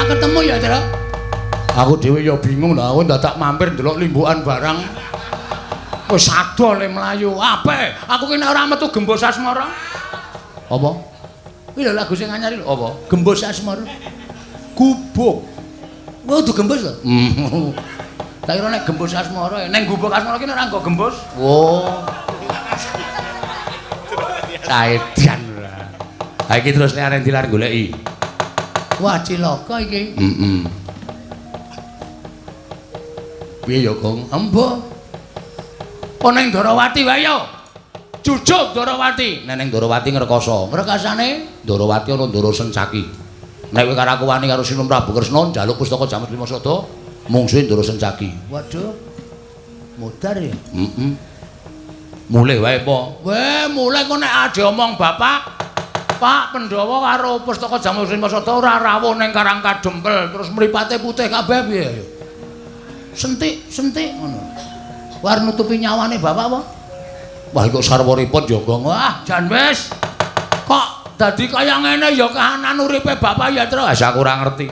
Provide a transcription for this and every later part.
Ora ketemu ya, Tru? Aku dhewe ya bingung lah, aku dadak mampir ndelok limbukan barang. Wis ado le mlayu. Ape? Aku ki nek ora metu Gembos Asmara. Apa? Kuwi lho lagu sing anyar lho. Apa? Gembos Asmara. Gubuk. Wah, kudu gembos lho. Tak kira nek Gembos Asmara, ning Gubuk Asmara ki nek ora nggo gembos. Oh. Saedan ora. Ha iki terus nek arep dilar goleki. Wah, cilaka iki. Heeh. Piye ya, Gong? Embo. Apa ning Ndorowati wae ya? Jujuk Ndorowati. Nek ning Ndorowati ngrekoso. Ngrekasane Ndorowati ana Ndoro Sencaki. Nek kowe karo aku wani karo Sinun Prabu Kresna njaluk pustaka Jamus Lima Sada, mungsuhe Ndoro Sencaki. Waduh. Modar ya? Heeh. Mulih wae apa? Weh, mulih kok nek ade omong bapak, Pak Pandhawa karo pustaka Jamus Lima Sada ora rawuh ning Karang Kadempel, terus mripate putih kabeh piye ya? Sentik, sentik ngono. War nutupi nyawane bapak apa? Wah, kok sarwa repot ya, Gong. Wah, jan wis. Kok dadi kaya ngene ya kahanan uripe bapak ya, Tru. Wis aku ora ngerti.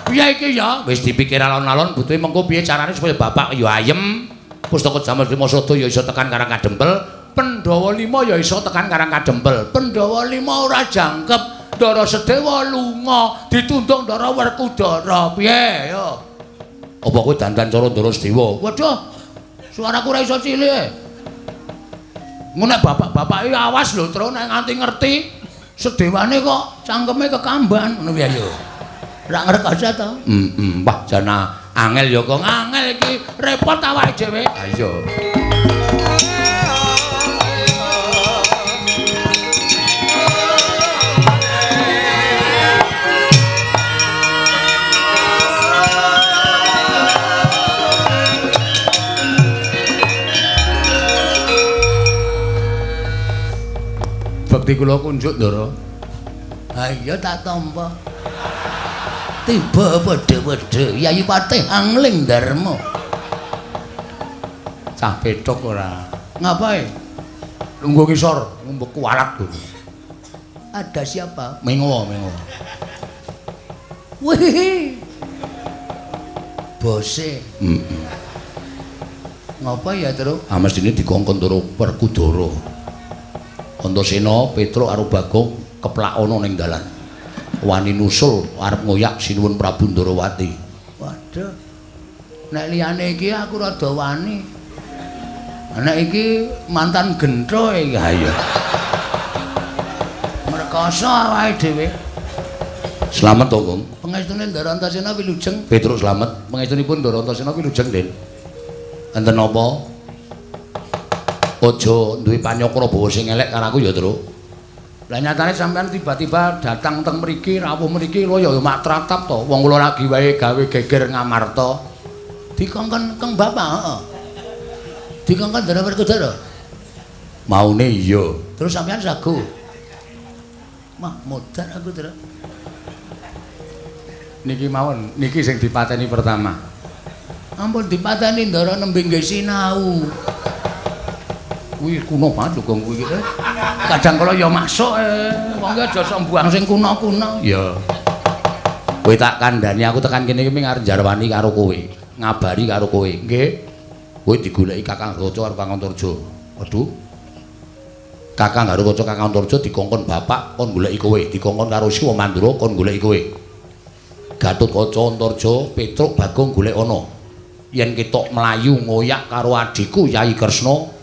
Piye iki ya? Wis dipikir alon-alon butuhe mengko piye carane supaya bapak ya ayem, pustaka Jamus Lima Sada ya iso tekan Karang Kadempel, Pandhawa 5 ya iso tekan Karang Kadempel. Pandhawa 5 ora jangkep, Ndara Sedewa lunga, ditundung Ndara Werkudara. Piye ya? Apa kowe dandan cara Ndara Sedewa? Waduh. Suaraku ora iso cilik. Ngono nek bapak-bapake awas lho, Tru, nek nganti ngerti sedewane kok cangkeme kekamban ngono piye ya. Ora ngrekoso to? Heeh. Wah, jana angel ya kok. Angel iki repot awake dhewe. Ha iya. Bekti kula kunjuk, Ndara. Ha iya tak tampa. Tiba padha-padha Yayi Patih Angling Darma. Cah petok ora. Ngapae? Lungguh ngisor, ngombe kualat lho. Ada siapa? Mengo, mengo. Wih. Bose. Heeh. Ngapa ya, Tru? Ah mestine dikongkon Ndara Werkudara. Antasena, Petruk karo Bagong keplak ana ning dalan. Wani nusul arep ngoyak Sinuwun Prabu Ndorowati. Waduh. Nek liyane iki aku rada wani. Nek iki mantan gentho iki. Ha iya. Ngrekoso awake dhewe. Slamet to, Gong. Pangestune Ndara Antasena wilujeng. Petruk slamet. Pangestunipun Ndara Antasena wilujeng, Den. Enten napa? Aja duwe panyakra bawa sing elek karo aku ya, Tru. Lah nyatane sampean tiba-tiba datang teng mriki, rawuh mriki lho ya mak tratap to. Wong kula lagi wae gawe geger Ngamarta. Dikongkon keng bapak, heeh. Dikongkon Ndara Werkudara. Maune iya. Terus sampean sago. Mah modar aku, Tru. Niki mawon, niki sing dipateni pertama. Ampun dipateni Ndara nembe nggih sinau. Kuwi kuno banget lho Gong kuwi iki. Kadang kala ya masuk wong ki aja sok mbuang sing kuno-kuno. Iya. Kowe tak kandhani aku tekan kene iki ming arep njarwani karo kowe, ngabari karo kowe. Nggih. Kowe digoleki Kakang Garukaca karo Kakang Antarja. Waduh. Kakang Garukaca Kakang Antarja dikongkon bapak kon goleki kowe, dikongkon karo Siwa Mandura kon goleki kowe. Gatotkaca Antarja Petruk Bagong golek ana. Yen ketok mlayu ngoyak karo adhiku Yai Kresna,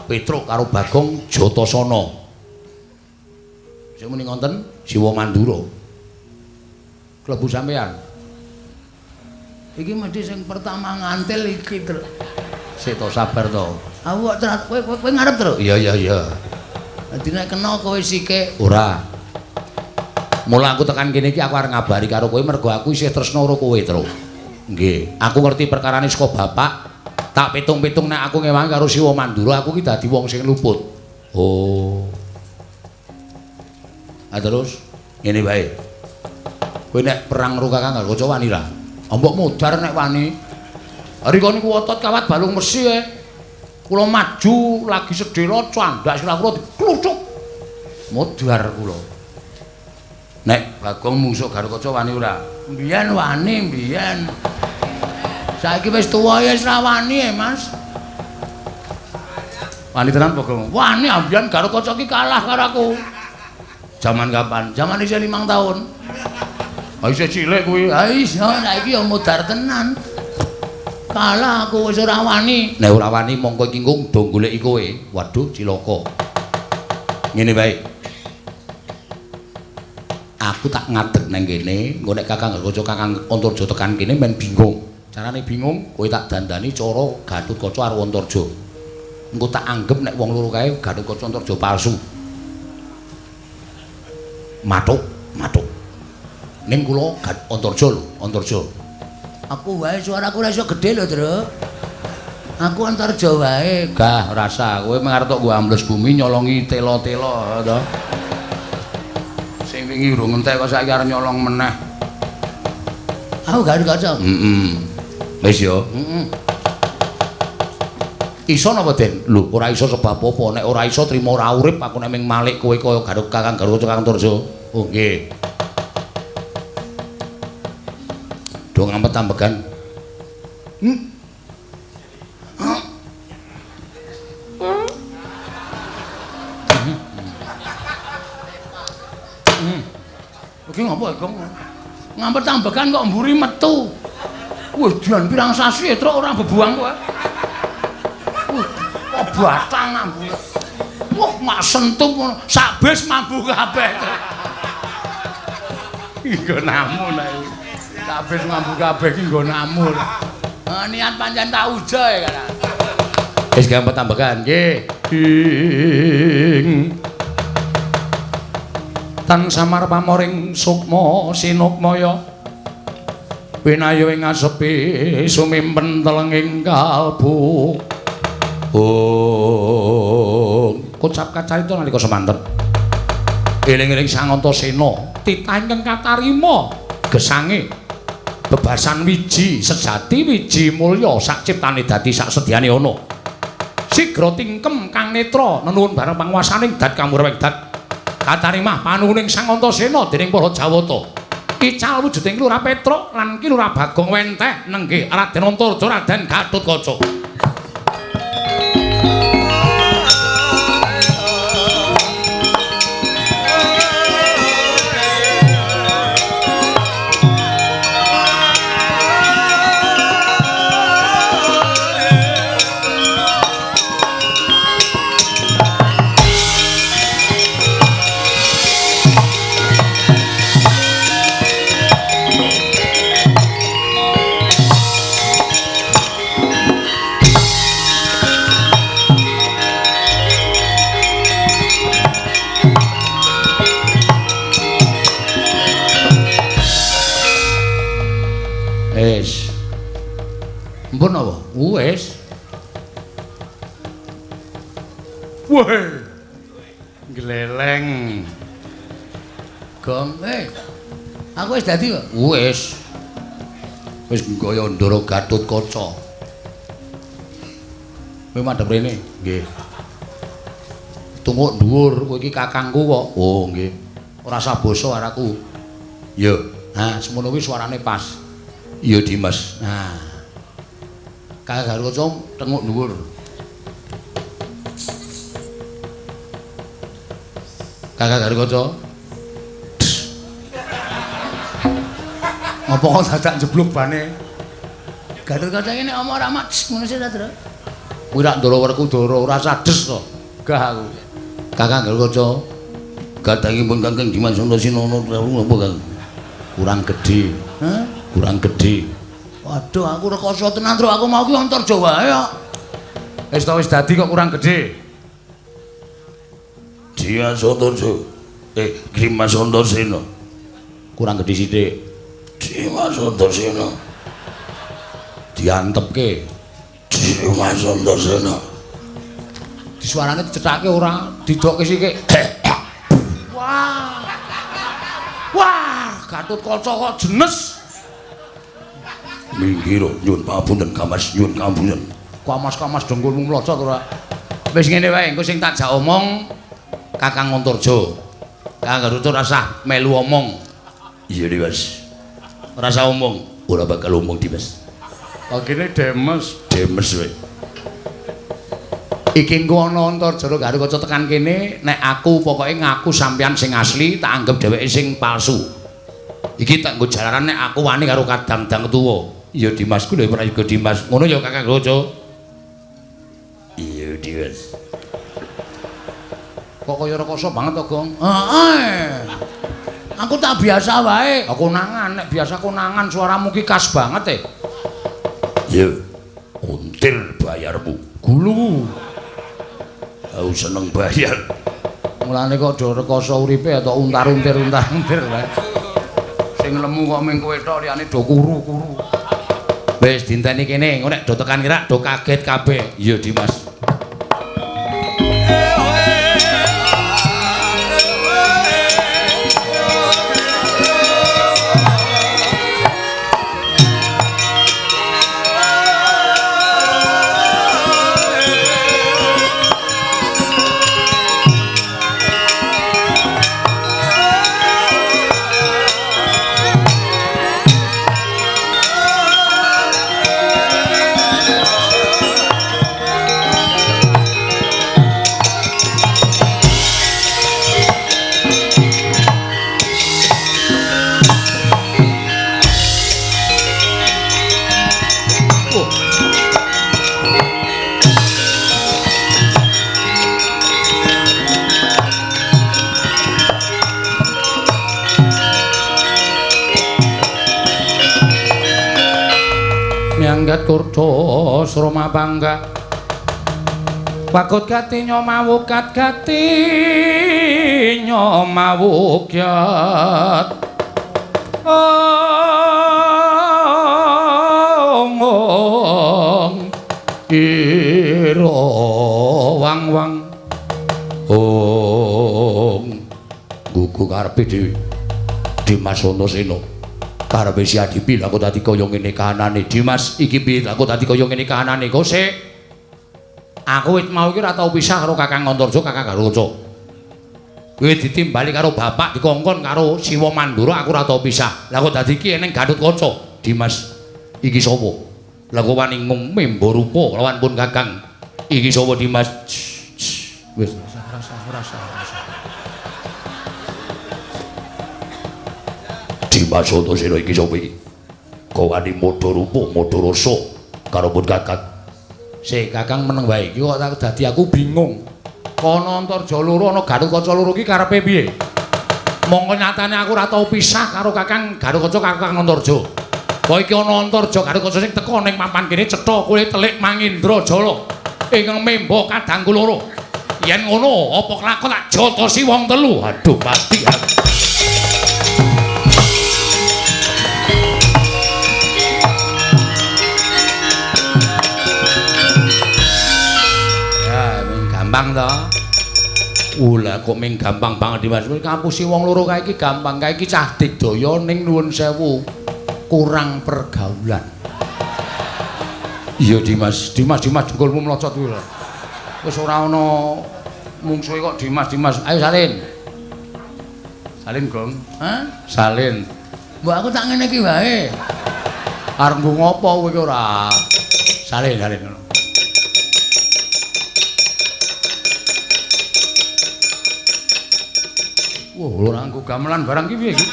Petruk karo Bagong Jatasana. Sing muni ngonten Siwa Mandura. Klebu sampean. Iki mesti sing pertama ngantil iki, Tru. Sik to sabar to. Aku kok kowe ngarep, Tru? Iya iya iya. Dadi nek kena kowe sike. Ora. Mula aku tekan kene iki aku arep ngabari karo kowe mergo aku isih tresna karo kowe, Tru. Nggih. Aku ngerti perkarane saka bapak. Tak pitung-pitung nek aku ngewangi karo Siwa Mandura aku ki dadi wong sing luput. Oh. Ah terus ngene wae. Kowe nek perang karo Kakang Garukaca wani ra? Mbok modar nek wani. Rika niku otot kawat balung mesi e. Kula maju lagi sedhela candhak sirah kula dikluthuk. Modar kula. Nek Bagong mungsuh Garukaca wani ora? Mbiyen wani, mbiyen. Saiki wis tuwa ya wis ra wani e, Mas. Wani tenan Bagong. Wani ambiyen Garukaca ki kalah karo aku. Jaman kapan? Jaman isih 5 tahun. Ha isih cilik kuwi. Ha iya, saiki ya modar tenan. Kalah aku wis ora wani. Nek ora wani mongko iki engko do goleki kowe. Waduh, cilaka. Ngene wae. Aku tak ngadeg nang kene, engko nek Kakang Garukaca Kakang Antarja tekan kene men bingung. Carane bingung, kowe tak dandani cara Gatotkaca karo Antarja. Engko tak anggep nek wong loro kae Gatotkaca Antarja palsu. Matuk, matuk. Ning kula Antarja lho, Antarja. Aku wae suaraku ora iso gedhe lho, Truk. Aku Antarja wae. Gah, rasa kowe mung arep tok nggo ambles bumi nyolongi tela-tela to. Sing wingi urung entek kok saiki arep nyolong meneh. Aku Garukaca. Heeh. Wis ya. Heeh. Iso napa, Den? Lho, ora iso sebab apa? Nek ora iso trimo ora urip aku nek ming malik kowe kaya Garuk Kakang Garukaca Kakang Antarja. Oh, nggih. Do ngampet ambegan. Iki ngopo, Gong? Ngampet ambegan kok mburi metu. Wih, dian pirang sasi truk ora bebuang kowe. Wih, kok batang ambune. Wah, mak sentup ngono, sak bis mambu kabeh. Nggo namu nek. Sak bis mambu kabeh iki nggo namu. Niat pancen tak ujo ya kan. Wis gampang tambahan nggih. Ing tan samar pamoring sukma sinukmaya winayu ing asepi sumimpen telenging kalbu. Oh, kocap kacarita nalika semanten. Eling-eling Sang Antasena titah ingkang katarima gesange bebasan wiji sejati wiji mulya sak ciptane dadi sak sedyane ana. Sigra tingkem kang netra nenuwun bareng panguwasaning dat kamurweng dat katarimah panuwuning Sang Antasena dening para Jawata. Ical wujuding Ki Lurah Petruk lan Ki Lurah Bagong wenteh nenggih Raden Antarja Raden Gatotkaca. Wis. Empun apa? Wis. Wah. Gleleng. Gong, aku wis dadi kok. Wis. Wis nggaya Ndara Gatotkaca. Kowe madhep rene? Nggih. Tunggu dhuwur, kowe iki kakangku kok. Oh, nggih. Ora usah basa karo aku. Ya. Nah, semono kuwi suarane pas. Iya, Dimas. Nah. Kakang Garukaca tenguk dhuwur. Kakang Garukaca. Ngopo kok dadak jeblok bane? Garukaca iki nek omong ora mak ngono sih ta, Tru. Kuwi rak Ndara Werkudara ora sades to. Gah aku. Kakang Garukaca. Gadangipun Kakang Dimas Antasena napa, Kang? Kurang gedhe. Hah? Kurang gedhe. Waduh, aku rekoso tenan, Tru. Aku mau ki Antarja wae kok. Wis ta wis dadi kok kurang gedhe. Dimas Antarja. Dimas Antasena. Kurang gedhe sithik. Dimas Antasena. Diantepke. Dimas Antasena. Disuarane dicethake ora, didokke sithik. Wah. Wah, Gatotkaca kok jenes. Minggir nyuwun pangapunten Kamas, nyuwun pangapunten. Kamas-kamas dengkulmu mlocot ora. Wis ngene wae, engko sing tak jak omong Kakang Antarja. Kang Garuda rasah melu omong. Iya Dimas. Rasah omong, ora bakal omong Dimas. Kene demes, demes kowe. Iki engko ana Antarjara Garuda tekan kene, nek aku pokoke ngaku sampeyan sing asli, tak anggap dheweke sing palsu. Iki tak nggo jalaran nek aku wani karo kadang-dang tuwa. Iya Dimas ku lho prayoga Dimas. Ngono ya Kakang Garuda. Iya Dimas. Kok kaya rekoso banget to, Gong? Heeh. Aku tak biasa wae. Aku konangan, nek biasa konangan suaramu ki khas banget e. Iya. Kuntir bayarmu. Gulu. Aku seneng bayar. Mulane kok do rekoso uripe atau untar-untir untar-untir wae. Sing lemu kok mung kowe tok, liyane do kuru-kuru. Wis dinteni kene, engko nek do tekan kira do kaget kabeh. Iya Dimas. Miyanggat kurda sroma bangga wakut gatinya mawukat gatinya mawukyat ong ira wang wang ong gugu karepe dhewe Dimas Antasena karepe si Adipi lha kok dadi kaya ngene kahanane Dimas iki piye lha kok dadi kaya ngene kahanane kok sik aku wit mau iki ora tau pisah karo Kakang Antarja Kakang Garuda kowe ditimbali karo bapak dikongkon karo Siwa Mandura aku ora tau pisah lha kok dadi iki eneng Gatotkaca Dimas iki sapa lha kok wani ngumemba rupa lawan pun Kakang iki sapa Dimas wis rasa Dimas Antasena iki sapa iki? Kok wani modho rupa, modho rasa karo pun Kakang. Sik Kakang meneng wae iki kok dadi aku bingung. Kono Antarja loro ana Gatotkaca loro iki karepe piye? Mongko nyatane aku ora tau pisah karo Kakang Gatotkaca karo Kakang Antarja. Kok iki ana Antarja Gatotkaca sing teka ning papan kene cetha kowe telik Mangindra Jala ingkang memba kadangku loro. Yen ngono apa kelakon tak jotosi wong telu. Aduh mati aku. Gampang to. Lah kok ming gampang banget Dimas. Ngapusi wong loro kae iki gampang. Kae iki cah digdaya ning nuwun sewu kurang pergaulan. Iya Dimas, Dimas Dimas dengkulmu mlocot kuwi lho. Wis ora ana mungsuhe kok Dimas Dimas. Ayo salin. Salin, Gong. Hah? Salin. Mbok aku tak ngene iki wae. Arep nggo ngopo kowe iki ora? Salin, salin ngono. Wah, ora nggo gamelan barang ki piye iki?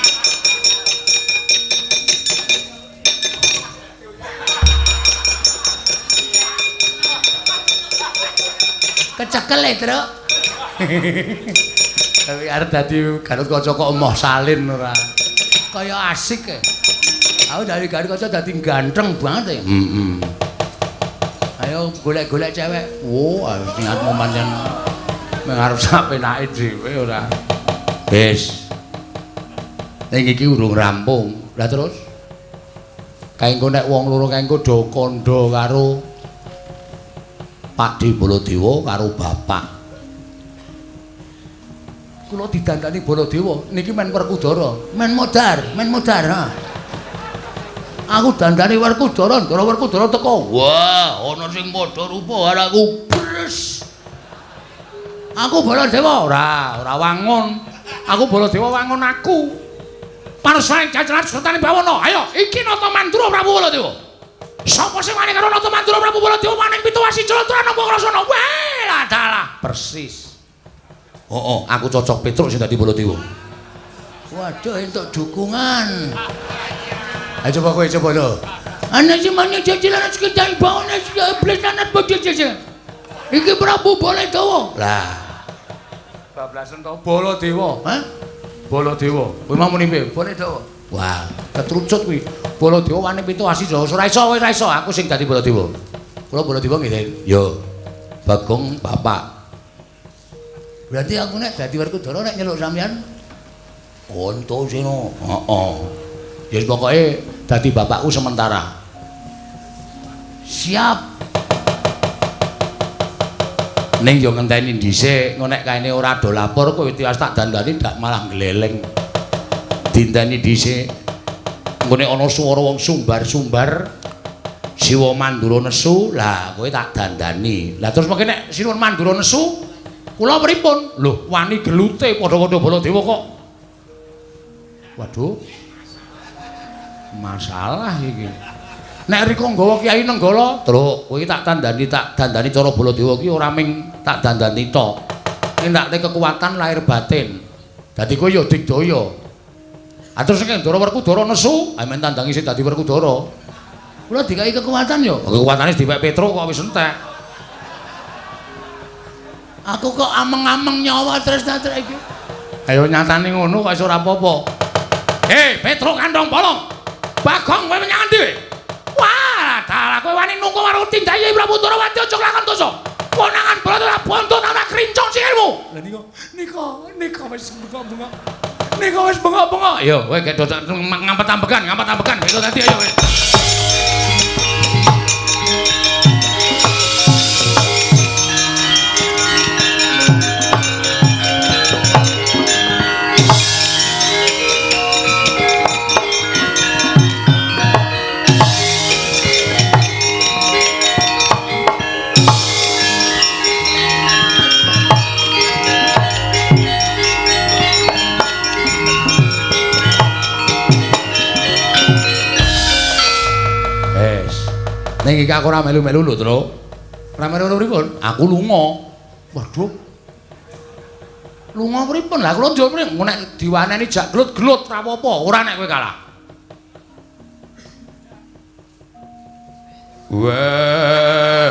Kecekel e, Truk. Tapi arep dadi Gatotkaca kok emoh salin ora. Kaya asik e. Aku dari Gatotkaca dadi ganteng banget e. Heeh. Ayo golek-golek cewek. Wah, niatmu pancen arep sak penake dhewe ora. Wis. Ning iki urung rampung. Lah terus kae engko nek wong loro kae engko do kandha karo Pakde Baladewa karo bapak. Kula didandani Baladewa niki men Werkudara, men modar, men modar ha. Aku dandani Werkudara, Ndara Werkudara teko. Wah, ana sing padha rupa karo aku. Bres. Aku Baladewa ora, ora wangun. Aku Baladewa wangun aku. Panusane jajaran sertane bawana. Ayo, iki Nata Mandura Prabu Baladewa. Sapa sing wani karo Nata Mandura Prabu Baladewa maning pitu wasi jlontrana napa krasana. Wah, lah dalah persis. Heeh, aku cocok Petruk sing dadi Baladewa. Waduh, entuk dukungan. Ayo coba kowe coba lho. Ana sing mane jajaran sekedar bawana iblis lanat bojo-bojo. Iki Prabu Baladewa. Lah. Bablasen to Baladewa. Hah? Baladewa. Kowe mau muni piye? Baladewa. Wah, ketrucut kuwi. Baladewa wani pitu asi Jawa. Ora iso, ora iso. Aku sing dadi Baladewa. Kula Baladewa nggih. Yo. Bagong bapak. Berarti aku nek dadi Werkudara nek nyeluk sampean Antasena. Heeh. Ya pokoke dadi bapakku sementara. Siap. Ning yo ngenteni dhisik, engko nek kaene ora do lapor kowe tiwas tak dandani dak malah gleleng. Dinteni dhisik. Engko nek ana swara wong sumbar-sumbar Siwa Mandura nesu, lah kowe tak dandani. Lah terus mengke nek Sinuwun Mandura nesu, kula pripun? Lho, wani gelute padha-padha Baladewa kok. Waduh. Masalah iki. Nek rika nggawa Kyai Nenggala, Truk, kowe tak dandani cara Baladewa ki ora ming tak dandani tok. Ning tak kekuatan lahir batin. Dadi kowe ya digdaya. Ah terus nek Ndara Werkudara nesu, amen tandangi sing dadi Werkudara. Kula dikai kekuatan ya. Kekuatane dipek Petruk kok wis entek. Aku kok ameng-ameng nyawa tresna-tresna iki. Ayo nyatane ngono kok iso ora apa-apa. Hei, Petruk kandhong bolong. Bagong kowe menyang endi? Wah, dalah kowe wani nunggu karo tindake Prabu Ndorowati aja lakon dosa. Konangan Baladewa bondo ora krincong sikilmu. Lah nika wis bengok-bengok. Nika wis bengok-bengok. Ayo kowe gek ngampet-ambekan, ngampet-ambekan gitu tadi ayo kowe. Ning iki aku ora melu-melu lho, Truk. Ora melu pripun? Aku lunga. Waduh. Lunga pripun? Lah kula njupuk nek diwaneni jak glut-glut ora apa-apa, ora nek kowe kalah. Wah.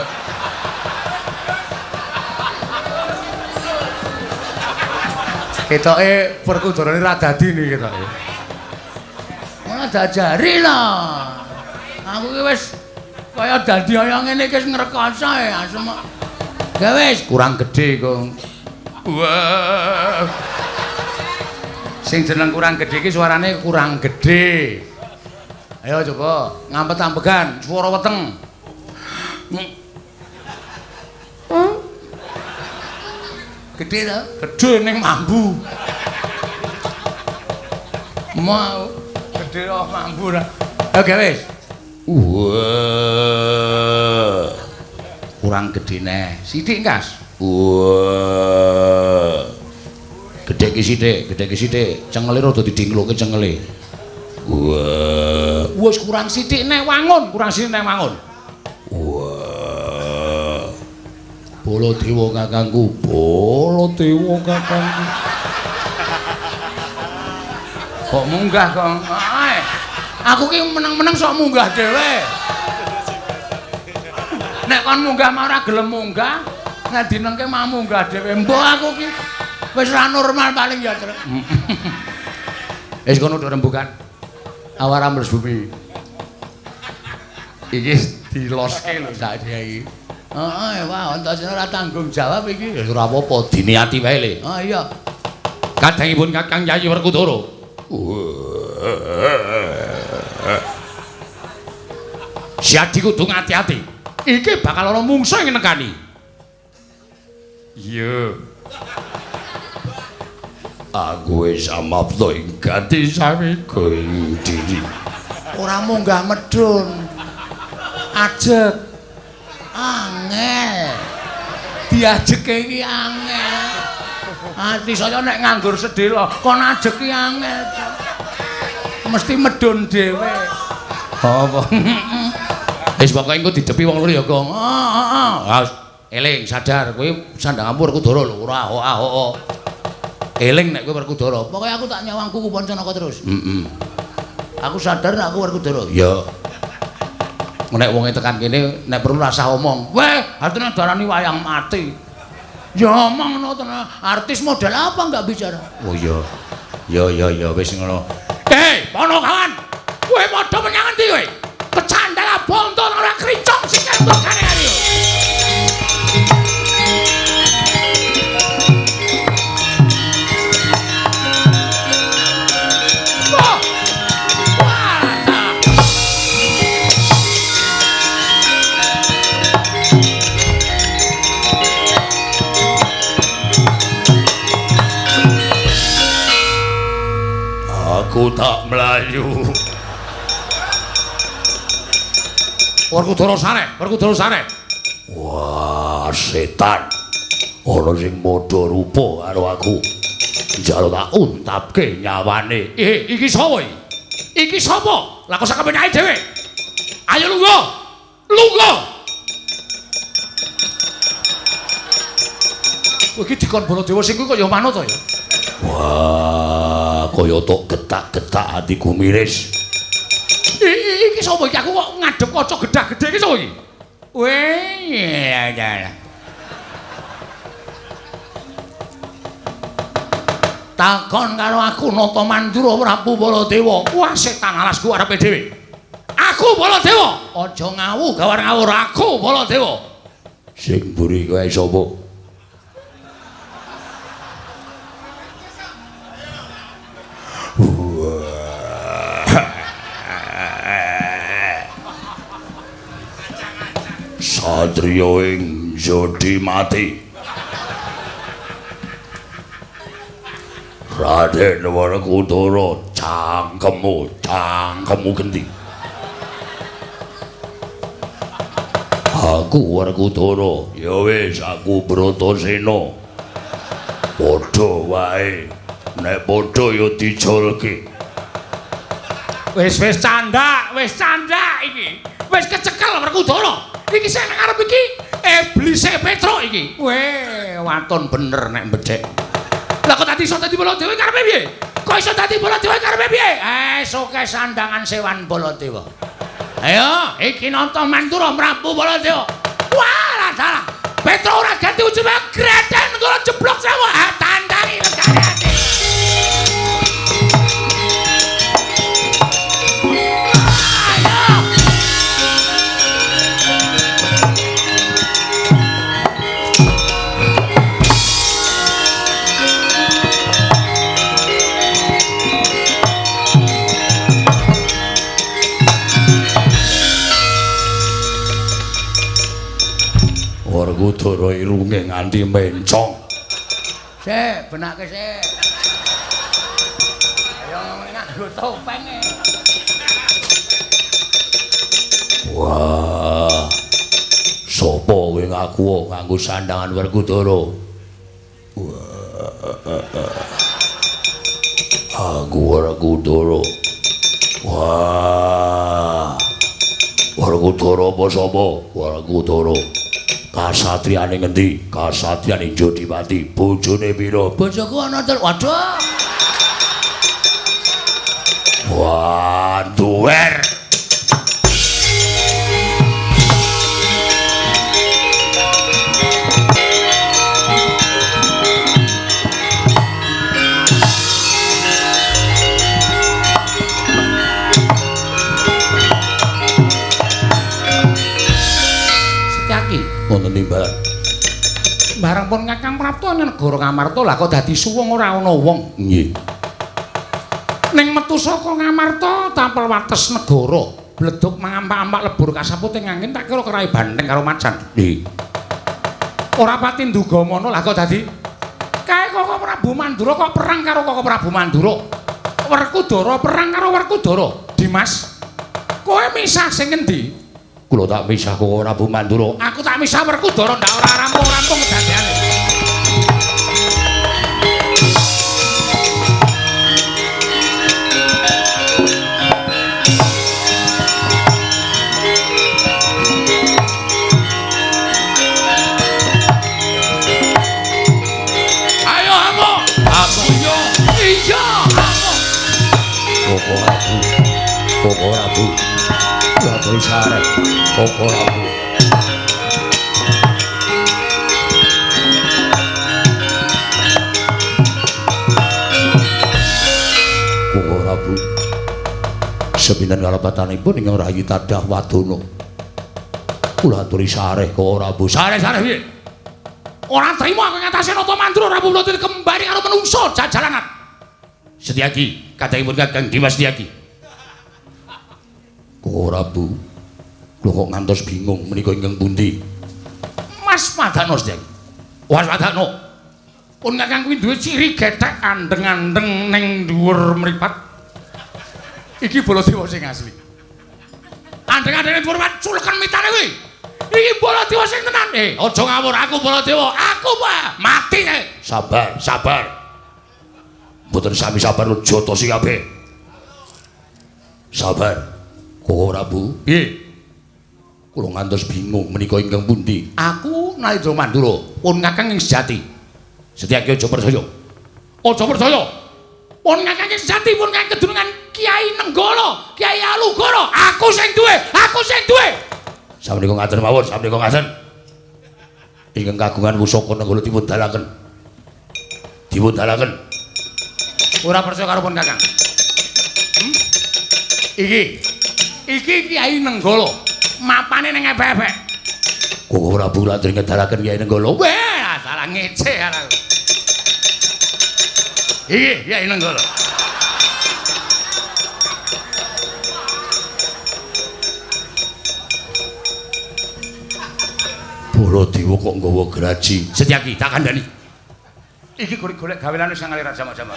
Ketoke Werkudarane ra dadi niki ketoke. Ora diajari lah. Aku ki wis kaya dadi kaya ngene iki wis ngrekoso ya asem. Ya wis kurang gedhe kok. Wah. Sing jeneng kurang gedhe iki suarane kurang gedhe. Ayo coba ngampet-ambegan swara weteng. Gedhe ta? Gedhe ning mambu. Mau gedhe kok mambu ra. Oke wis. Wah. Kurang gedhe neh. Sithik, Kas. Wah. Gedhe ki sithik, gedhe ki sithik. Cengele rada didingloke cengele. Wah. Wis kurang sithik neh wangun, kurang sithik neh wangun. Wah. Baladewa kakangku, Baladewa kakangku. Kok munggah kok? Aku ki meneng-meneng sok munggah dhewe. Nek kon munggah mah ora gelem munggah, nek dinengke mah munggah dhewe. Mbok aku ki wis ora normal paling ya, Truk. Wis kono do rembukan. Awar ambles bumi. Iki diloske lho sak iki. Heeh, wah, Antasena ora tanggung jawab iki. Ya ora apa-apa, diniati wae le. Oh iya. Kadangipun Kakang Yayi Werkudara. Siadi kudu ngati-ati. Iki bakal ana mungsuh sing nekani. Iya. Aku wis amapta ing gati samiga ing diri. Ora munggah medhun. Ajeg. Angel. Diajeke iki angel. Ati saya nek nganggur sedhela kon ajeki angel. Mesti medun dhewe. Apa? Wis pokoke engko didepi wong loro ya, Gong. Heeh, heeh. Eling sadar kowe sandanganmu Werkudara lho, ora ahok-ahok. Eling nek kowe Werkudara. Pokoke aku tak nyawang kuku Pancanaka terus. Heeh. Aku sadar nek aku Werkudara. Ya. Nek wonge tekan kene nek perlu rasah omong. Weh, artine darani wayang mati. Ya omong ngono tenan. Artis model apa enggak bicara? Oh iya. Ya ya ya wis ngono. Hei, Ponokawan. Kowe padha menyang endi kowe? Kecandala bonto ora krincong sikil tokane ayo. Aku tak mlayu. Werkudara sare, Werkudara sare. Wah, setan. Ana sing padha rupa karo aku. Njaluk tak untapke nyawane. Iki sapa iki? Iki sapa? Lah kok sak kepenake dhewe. Ayo lungguh. Lungguh. Iki dikon Baladewa sing kuwi kaya manut to ya. Wah, kaya tok getak-getak atiku miris. Iki sapa iki? Aku kok ngadhep kaca gedhah-gedhe iki sapa iki? Weh, ya ya. Takon karo aku Nata Mandura Prabu Baladewa. Wah, setan alasku arepe dhewe. Aku Baladewa. Aja ngawu gawar ngawur aku Baladewa. Sing mburi kowe sapa? Satriya ing jodi mati. Raden Werkudara cangkemmu, cangkemmu genti. Aku Werkudara, ya wis aku Bratasena. Padha wae, nek padha ya dijolke. Wis wis candak iki. Wis kecekel Werkudara. Iki sing nang ngarep iki iblise Petruk iki. Weh, waton bener nek mbedhek. Lah kok tadi iso dadi Baladewa karepe piye? Kok iso dadi Baladewa karepe piye? Eh, soke sandangan sewan Baladewa. Ayo, iki Nata Mandura Prabu Baladewa. Wah, dalah. Petruk ora ganti ujume greden ngono jeblok sewu. Ah, tandangi legane ati. Werkudara irunge nganti mencong. Sik, benake sik. Ayo nganggo topenge. Wah. Sopo kowe ngaku nganggo sandangan Werkudara? Wah. Aku Werkudara. Wah. Werkudara apa sapa? Werkudara. Kasatriyane ngendi? Kasatriyane Jodipati. Bojone pira? Bojoku ana telu. Waduh. Wah, duwer. Setyaki wonten timbalan. Bareng pun Kakang Prapta negara Ngamarta lah kok dadi suwung ora ana wong. Nggih. Ning metu saka Ngamarta tampel wates negara, bledug mangampak-ampak lebur kasaput ing angin tak kira kerai banteng karo macan. Nggih. Ora pati nduga mono lah kok dadi kae Koko Prabu Mandura kok perang karo Koko Prabu Mandura. Werkudara perang karo Werkudara. Dimas, kowe misah sing ngendi? Kula tak misah Koko Prabu Mandura. Aku tak misah Werkudara ndak ora rampung-rampung kedadeane. Prabu. Kula aturi sareh Koko Prabu. Koko Prabu. Sepinten kalepatanipun ingkang rayi tadah wadana. Kula aturi sareh Koko Prabu. Sareh-sareh piye? Ora trimo aku ngatasé Nata Mandura Prabu Baladewa kembali karo menungso jajalanan. Setyaki, kadangipun Kakang Dimas Setyaki. Koko Prabu, kula kok ngantos bingung menika ingkang pundi? Mas Madano Setyaki. Mas Madano. Pun Kakang kuwi duwe ciri gethek andeng-andeng ning dhuwur mripat. Iki Baladewa sing asli. Andeng-andeng ning dhuwur mripat culeken mitane kuwi. Iki Baladewa sing tenan. Aja ngawur, aku Baladewa. Aku Pak, mati kae. Sabar, sabar. Mboten sami sabar jotosi kabeh. Sabar. Koko Prabu, piye? Kula ngantos bingung menika ingkang pundi? Aku Nalindra Mandura, pun Kakang ing sejati. Setyaki aja percaya. Aja percaya. Pun Kakang ing sejati, pun Kakang kedunungan Kiai Nenggala, Kiai Alugoro. Aku sing duwe, aku sing duwe. Samenika ngaten mawon, samenika ngaten. Ingkang kagungan pusaka Nenggala dipun dalaken. Dipun dalaken. Ora percaya karo pun Kakang. Iki. Iki Kiai Nenggala. Mapane ning ebek-ebek. Koko Prabu latri ngedalaken Kiai Nenggala. Wah, salah ngece aku. Iki Kiai Nenggala. Baladewa kok nggawa graji. Setyaki tak kandhani. Iki golek-golek gaweane wis ngalir jama-jama.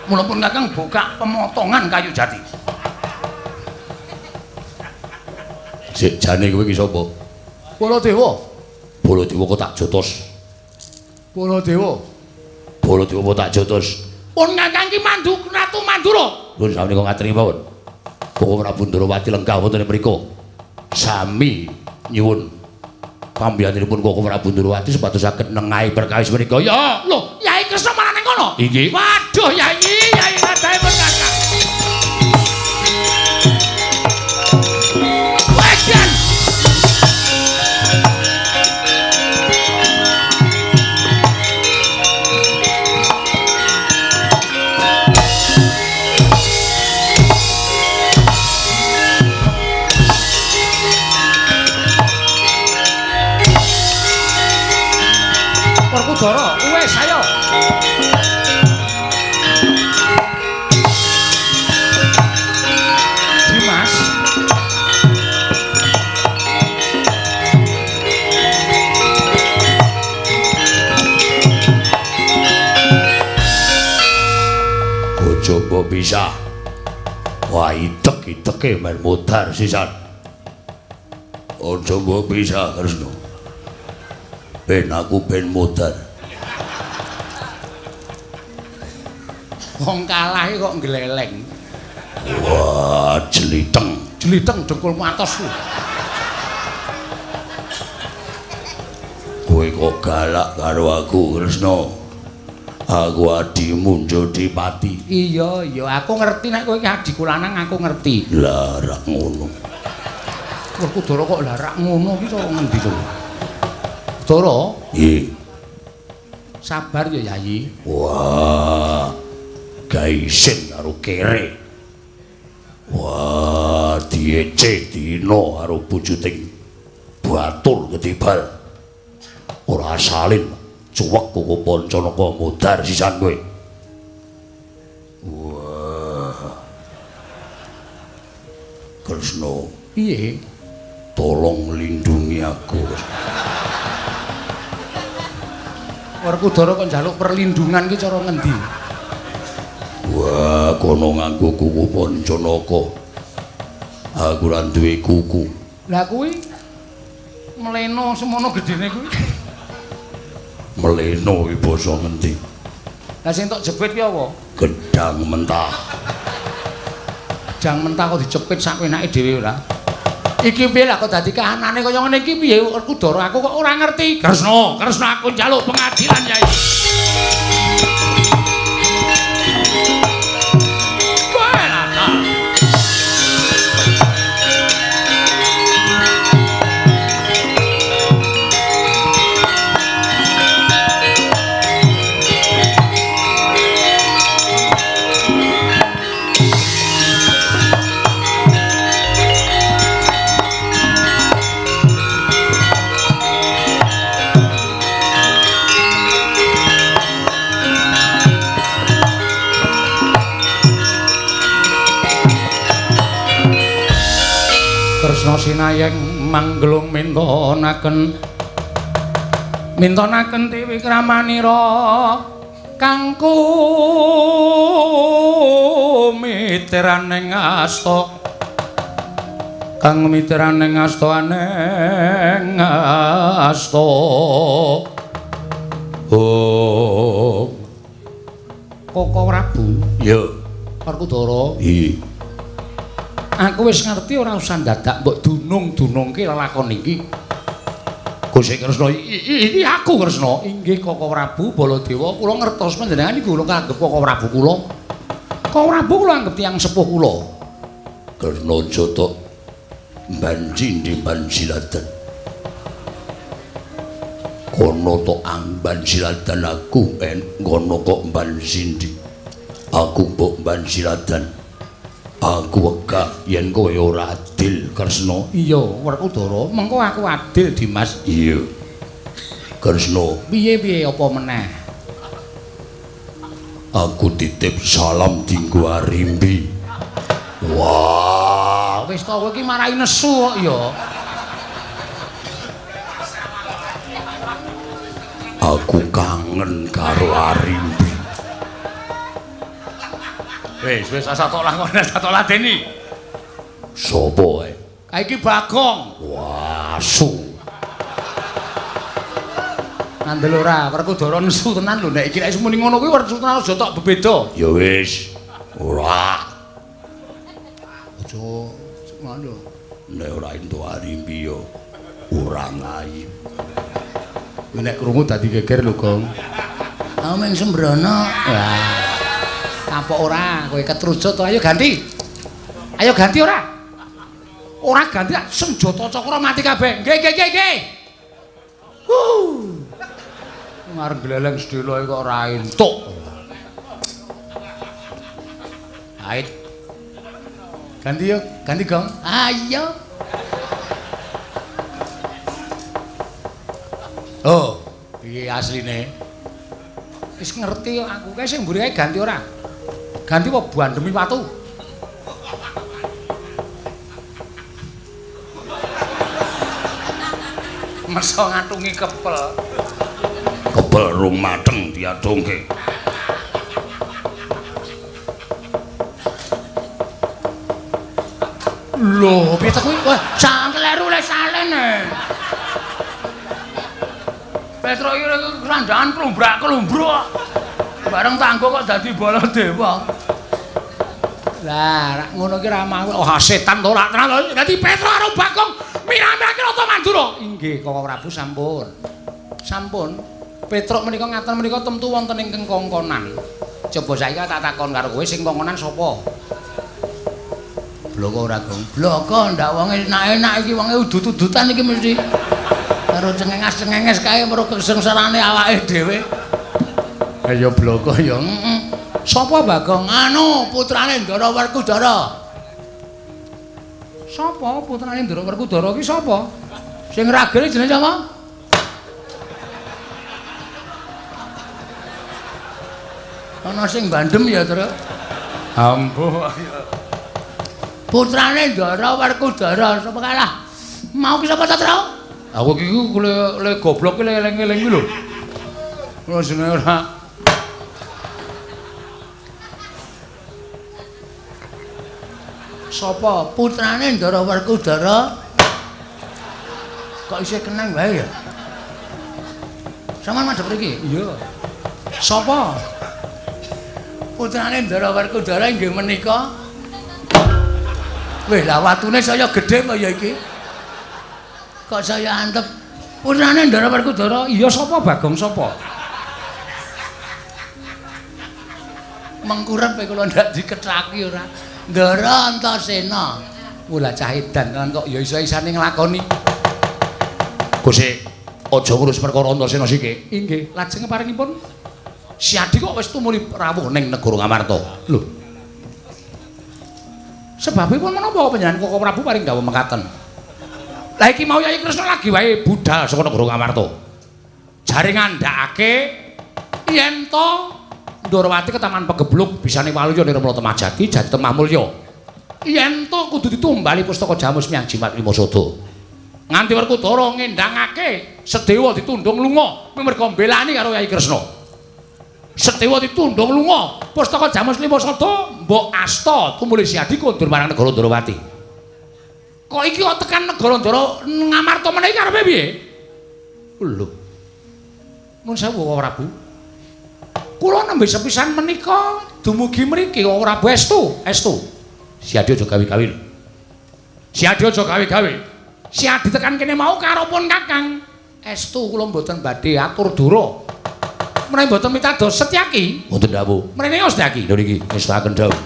Mula pun Kakang buka pemotongan kayu jati. Sik jane kowe iki sapa? Baladewa. Baladewa kok tak jotos. Baladewa. Baladewa kok tak jotos. Pun Kakang iki mandu Ratu Mandura. Pun samenika ngaturi mawon. Koko Prabu Ndrawati lenggah wonten mriku. Sami nyuwun pambiyanipun Koko Prabu Ndrawati supados saged nengahi perkawis menika. Ya, lho, Yai Kresna malah ning kono. Inggih. Waduh, Yai, Yai kadahe pun Kakang. Wedan. Werkudara, wis ayo. Dimas. Aja mbok pisah. Wah, idek-ideke men modar sisan. Aja mbok pisah, Kresna. Ben aku ben modar. Wong kalah kok ngleleng. Wah, jeliteng. Jeliteng dengkulmu atos. Kowe kok galak karo aku, Kresna? Aku adimu Jodipati. Iya, iya, aku ngerti nek kowe iki adhiku lanang, aku ngerti. Lah, rak ngono. Werkudara kok lah rak ngono iki cara ngendi to? Dara? Nggih. Sabar ya, Yayi. Wah. Gaisin karo kere. Wah, diece dina karo bujuting batur ketibal. Ora salin cuwek koko Pancanaka modar sisan kowe. Wah. Kresna, piye? Tolong lindungi aku. Werkudara kok njaluk perlindungan ki cara ngendi? Wah, kono nganggo kuku Pancanaka. Aku ora duwe kuku. Lah kuwi mleno semono gedene kuwi. Mleno iki basa ngendi? Lah sing tok jepit ki apa? Gedang mentah. Gedang mentah kok dicepit sak enake dhewe ora? Iki piye lah kok dadi kahanane kaya ngene iki piye Werkudara aku kok ora ngerti. Kresna, Kresna aku njaluk pengadilan, Yai. Wah, Kresna sinayeng manggelung mintonaken mintonaken tiwikramanira kangku miteraning asta kang miteraning asta aneng asta. Oh Koko Prabu. Iya. Werkudara. Iya. Aku wis ngerti ora usah dadak mbok dunung-dunungke lelakon iki. Gusti Kresna, iki aku Kresna. Inggih Koko Prabu Baladewa, kula ngertos panjenengan iku kula anggep Koko Prabu kula. Koko Prabu kula anggep tiyang sepuh kula. Kresna jotok banci ndi bansilatan. Kono tok amban silatan aku en ngono kok mban sindi. Aku mbok mban silatan. Aku wegah yen kowe ora adil Kresna. Iya, Werkudara, mengko aku adil Dimas. Iya. Kresna, piye-piye apa meneh? Aku titip salam dinggo Arimbi. Wah, wis to kowe iki marai nesu kok ya. Aku kangen karo Arimbi. Wis, wis asa tok lakon, asa tok ladeni. Sopo ae? Kae iki Bagong. Wah, asu. Ngandel ora, Werkudara nesu tenan lho nek iki nek muni ngono kuwi werku tenan aja tok bebeda. Ya wis. Ora. Aja ngono. Nek ora entuk Arimbi ya ora ngayu. Kowe nek krungu dadi geger lho, Gong. Ameng sembrono. Wah. Kapok ora, kowe ketrucut to. Ayo ganti. Ayo ganti ora? Ora ganti senjata cakra mati kabeh. Nggih, nggih, nggih, nggih. Huh. Ngarep gleleng sedhela kok ora entuk. Ait. Ganti yo, ganti Gong. Ayo. Oh, piye asline? Wis ngerti kok aku kae sing mburi kae ganti ora? Ganti apa bandemi watu? Meso ngatungi kepel. Kepel rung mateng diatungke. Lho, piye ta kuwi? Wah, sak kleru le salene. Petro iki kerandaan klumbrak-klumbruk. Bareng tanggo kok dadi Baladewa. Lah, rak ngono iki ra mau. Oh, setan to rak tenan. Dadi Petro karo Bagong mirah-mirahke Rata Mandura. Inggih, Koko Prabu sampun. Sampun. Petruk menika ngaten menika temtu wonten ingkang kongkonan. Coba saiki tak takon karo kowe sing kongkonan sapa? Bloko ora, Gong? Bloko ndak wonge enak-enak iki wonge udut-udutan iki mesti. Karo cengenges-cengenges kae mergo kesengsarane awake dhewe. Ayo bloko ya. Heeh. Sapa Bagong? Anu putrane Ndara Werkudara. Sapa putrane Ndara Werkudara ki sapa? Sing ragene jenenge sapa? Ana sing bandem ya, Tru. Ampuh. Putrane Ndara Werkudara sapa kalah? Mau ki sapa ta, Tru? Aku iki le goblok ki eling-eling ki lho. Ora jenenge ora. Sapa putrane Ndara Werkudara? Kok isih keneng wae ya? Sampeyan madhep mriki? Iya. Sapa? Putrane Ndara Werkudara inggih menika. Wih, lah watune saya gedhe kaya iki. Kok saya antep? Putrane Ndara Werkudara? Iya sapa Bagong sapa? Mengkurep kula ndak dikethaki ora. Ndara Antasena. Mula cah edan tenan kok ya iso-isane nglakoni. Gusti, aja ngurus perkara Antasena siki. Inggih, lajeng paringipun Siadi kok wis tumuli rawuh ning negara Ngamarta. Lho. Sebabipun menapa panjenengan Koko Prabu paring dawuh mekaten? Lah iki mau Yayi Kresna lagi wae budal saka negara Ngamarta. Jare ngandhakake yen to Ndorowati ketaman pegebluk bisane waluya nirmala Temah Jati jati Temah Mulya. Yen to kudu ditumbali pustaka Jamus Miang Jimat Limasada. Nganti Werkudara ngendangake Sedewa ditundung lunga merga mbelani karo Yai Kresna. Sedewa ditundung lunga, pustaka Jamus Limasada mbok asta tumuli Siadi kondur marang negara Ndrawati. Kok iki kok tekan negara Ndara Ngamarta meneh iki karepe piye? Lho. Mun sewu Prabu. Kula nembe sepisan menika dumugi mriki kok Prabu estu, estu. Siadi aja gawe-gawe. Siadi aja gawe-gawe. Siadi tekan kene mau karo pun Kakang. Estu kula mboten badhe atur dura. Menawi mboten mitados Setyaki. Mboten dawuh. Mrene Setyaki. Lho niki ngestaken dawuh.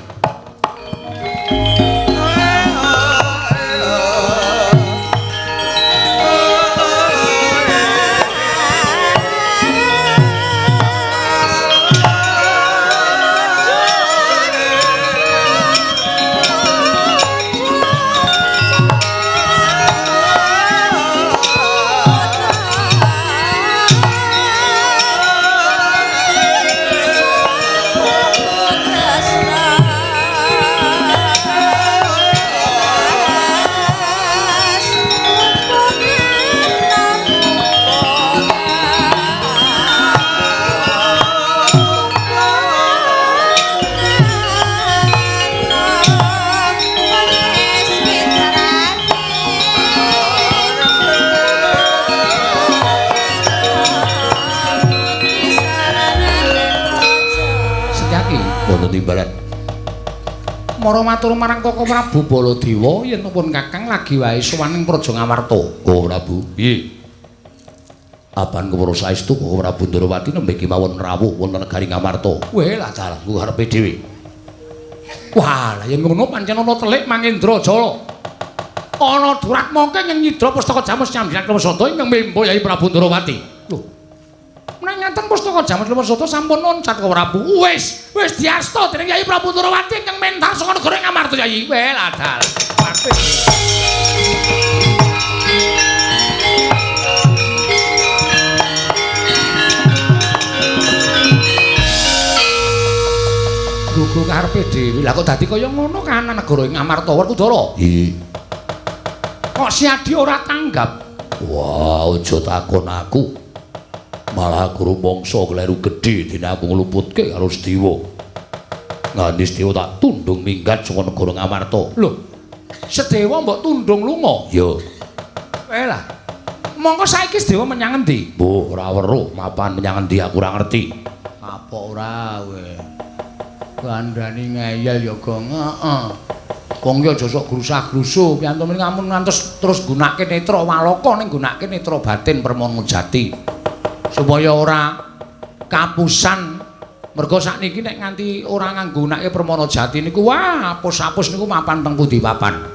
Mara matur marang Koko Prabu Baladewa yen pun Kakang lagi wae sowan ing Praja Ngamarta. Oh Prabu, piye? Apan kewara saestu Koko Prabu Ndrawati nembe kemawon rawuh wonten negari Ngamarta. Weh lah dalah ku karepe dhewe. Wah, lah yen ngono pancen ana telik Mangendra Jala. Ana Duratmaka ingkang nyidra pustaka Jamus Nyambilan Klemasada ingkang membo Yai Prabu Ndrawati. Lho. Menawi ngaten pustaka Jamus Klemasada sampun loncat Koko Prabu. Wis, wis diasta dening Yai Prabu Ndrawati ingkang mentar saka negara Ngamarta Yai. Weh lah dalah. Gugu karepe dhewe. Lah kok dadi kaya ngono kahanan negara ing Ngamarta Werkudara? Iya. Kok Siadi ora tanggap? Wah, aja takon aku. Malah aku rumangsa kleru gedhe dene aku ngluputke karo Sedewa. Nganti Sedewa tak tundung minggat saka negara Ngamarta. Lho, Sedewa mbok tundung lunga? Iya. Eh lah. Mongko saiki Sedewa menyang endi? Mbuh, ora weruh mapan menyang endi aku ora ngerti. Apa ora kowe? Kandhani ngeyel ya, Gong. Heeh. Wong ki aja sok grusah-grusuh, piyantu mrene ampun ngantos terus nggunakake netra walaka ning nggunakake netra batin Permana Jati. Supaya ora kapusan. Mergo sakniki nek nganti ora nganggunakake Permana Jati niku wah apus-apus niku mapan teng pundi papan.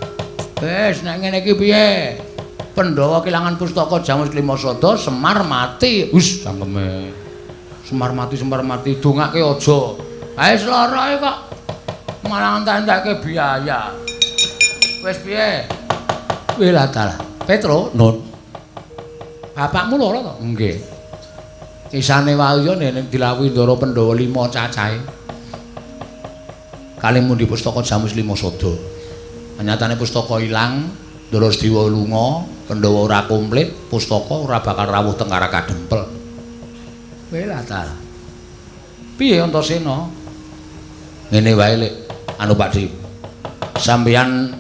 Wis nek ngene iki piye? Pandhawa kelangan pustaka Jamus Klimasada, Semar mati. Wis cangkeme. Semar mati, Semar mati, dongake aja. Ae sloroe kok malah entek-entekke biaya. Wis piye? Wih lah dalah. Petro, Nun. Bapakmu loro to? Nggih. Isane wae yo nek dilawuhi Ndara Pandhawa 5 cacahe. Kalih mundi pustaka Jamus Limasada. Nyatane pustaka ilang, Ndara Sedewa lunga, Pandhawa ora komplit, pustaka ora bakal rawuh teng Karakadempel. Wih lah dalah. Piye Antasena? Ngene wae Lek, anu Pak Di. Sampeyan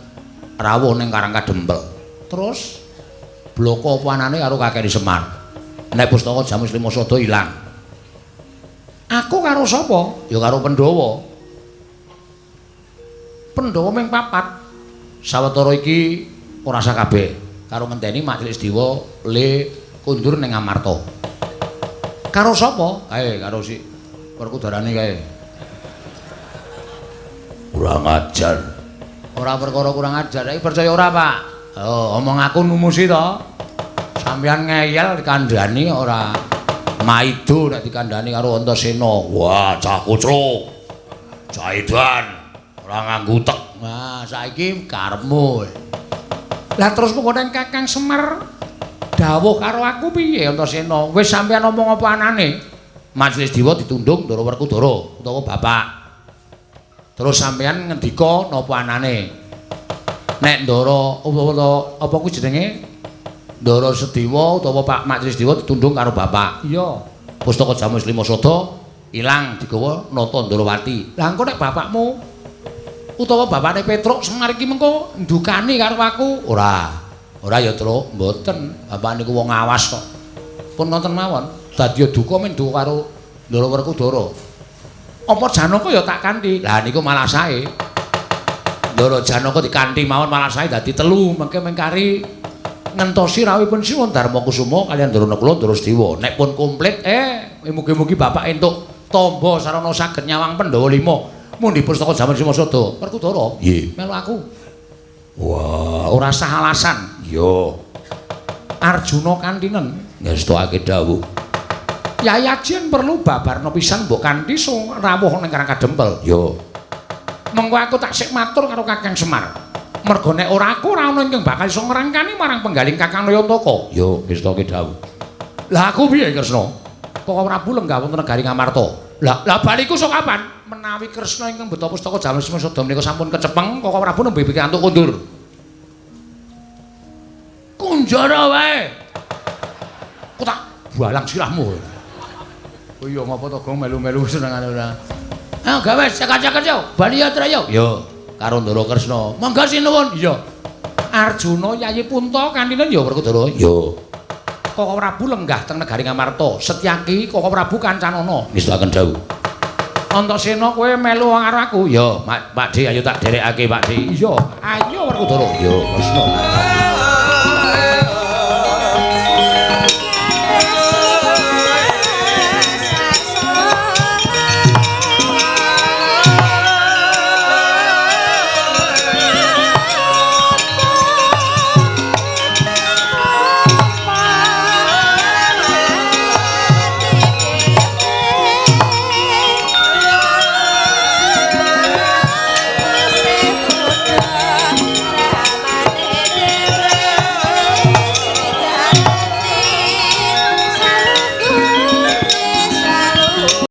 rawuh ning Karangkadempel. Terus bloko apa anane karo Kakek Semar. Nek pustaka Jamus Limasada ilang. Aku karo sapa? Ya karo Pandhawa. Pandhawa ming papat. Sawetara iki ora sakabeh karo ngenteni Mak Cilik Sedewa le kondur ning Ngamarta. Karo sapa? Kae karo si Werkudarane kae. Kurang ajar. Ora perkara kurang ajar, iki percaya ora, Pak? Oh, omong aku numusi to. Sampeyan ngeyel dikandhani ora maido nek dikandhani karo Antasena. Wah, cah kucluk. Cah edan, ora nganggo utek. Wah, saiki karepmu. Lah terus mengko nek Kakang Semar dawuh karo aku piye Antasena? Wis sampeyan omong apa anane? Majelis Dewa ditundung Ndara Werkudara utawa bapak. Terus sampeyan ngendika napa anane? Nek Ndara utawa apa kuwi jenenge? Ndara Sediwa utawa Pak Mak Sediwa ditundung karo bapak. Iya. Pustaka Jamus Lima Sada ilang digawa nata Ndarawati. Lah engko nek bapakmu utawa bapakne Petruk Semar iki mengko ndukani karo aku. Ora. Ora ya, Truk, mboten. Bapak niku wong awas kok. Pun ngoten mawon. Dadi duka men duka karo Ndara Werkudara. Apa Janaka ya tak kanthi? Lah niku malah sae. Ndara Janaka dikanthi mawon malah sae dadi telu, mengke mengkari ngentosi rawuhipun Sinuwun Darma Kusuma kaliyan Ndara Nakula Ndara Sediwa. Nek pun komplit, mugi-mugi bapak entuk tamba sarana saged nyawang Pandhawa 5. Mundi pustaka Jaman Sima Sada. Werkudara. Nggih. Melu aku. Wah, ora sah alasan. Iya. Arjuna kantinen ngestokake dawuh. Yai Ajen perlu babarna pisan mbok kanthi rawuh ning Karang Kadempel. Iya. Mengko aku tak sik matur karo Kakang Semar. Merga nek ora aku ora ana ingkang bakal iso ngrangkani marang penggaling Kakang Nayantaka. Iya, ngestokake dawuh. Lah aku piye Kresna? Koko Prabu lenggah wonten negari Ngamarta. Lah lah baliku sok kapan? Menawi Kresna ingkang beto pustaka Jamus Sada menika sampun kecepeng, Koko Prabu nembe pikantuk kondur. Kunjara wae. Aku tak balang sirahmu. Oh iya ngapa to Gong melu-melu senengane ora. Ayo gawe cekak-cekak yo, bali ya Tra yo. Yo, karo Ndara Kresna. Monggo sinuwun. Iya. Arjuna Yayi Punta kantine ya Werkudara. Yo. Koko Prabu lenggah teng negari Ngamarta. Setyaki Koko Prabu kancanana. Ngestokaken dawuh. Antasena kowe melu karo aku. Yo, Pak Dhe ayo tak derekake Pak Dhe. Iya, ayo Werkudara. Yo, Kresna.